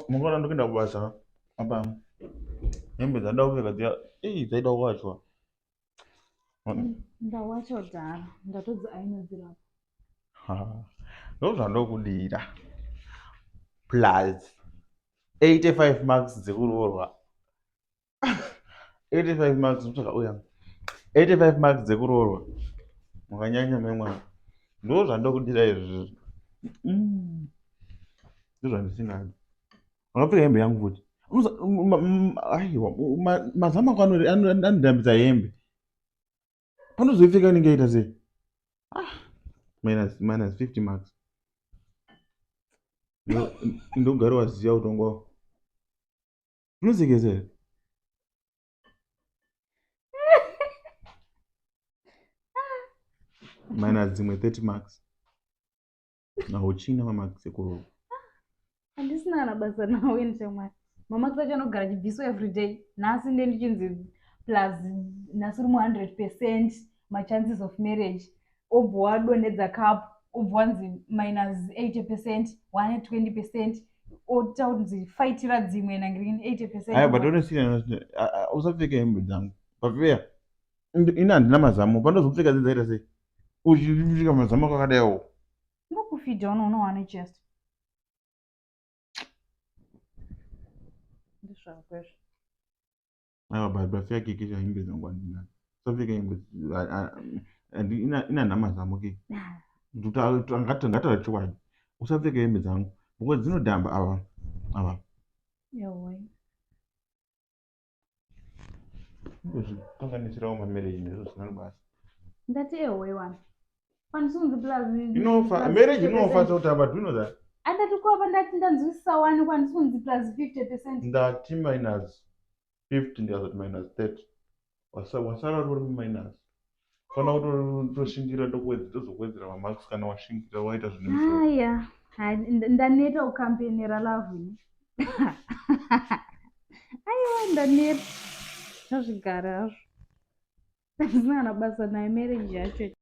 Mungona ndokuenda kubasa apa hembe dzandida kupfeka dziya ei dzaida kuwachwa. Ndawacha kudhara ndatodzi aina dzirapo. Ndozvandokudira plus 85 marks dzekuroorwa. 85 marks mutsvaka uya 85 marks dzekuroorwa makanyanya mai mwana ndo zvandokudira izvi mm. Ndozvandisingadi wakapfeka hembe yangu futi aiwa mazama ako anondambidza hembe panozoipfeka inenge yaita sei ah, minus, minus 50 marks ndogara waziva utongo Unosekesa here? Minus dzimwe 30 marks. Hauchina mamarks ekurova. Handisina kana basa nawo ini shamwari. Mamarks acho anogara achibviswa everyday. Nhasi nde ndichinzi plus nhasi uri mu 100 percent machances of marriage. Obva wadonhedza cup obva wanzi minus 80 percent wane 20 percent otaunzi faitira dzimwe nangirini 80 percent. Aya but honestly usapfeka hembe dzangu. Pafair. Ini handina mazamo pandozopfeka dzidzaita sei? Uchipfeka mazamo ako akadaiwo. Ndokufidha unoona wane chest. Ndizvako izvo. Aiwa but bafika keke cha hembe dzangu handina. Usapfeka hembe ina ina nhama zamo ke. Ngataura chokwadi. Usapfeka hembe dzangu because dzinodhamba ava ava. Yowee. Kuzvikanganisirawo mamarriage ndizvo zvisina basa. Ndati ehoe wani. Pandisunzi plus inofa marriage inofa sokutamba do you know that? Andati kwapa ndati ndanzwisisa wani kwandisunzi plus 50%. Ndati minus 50 ndikazoti minus 30 wasara uri minus fana kutoshingira ndokuwedzera mamarks kana washingira waita zvine musoro aya ndaneta kukampenera love ini aiwa ndaneta zvazvigara hazvo ndisina kana basa nayo marriage yacho.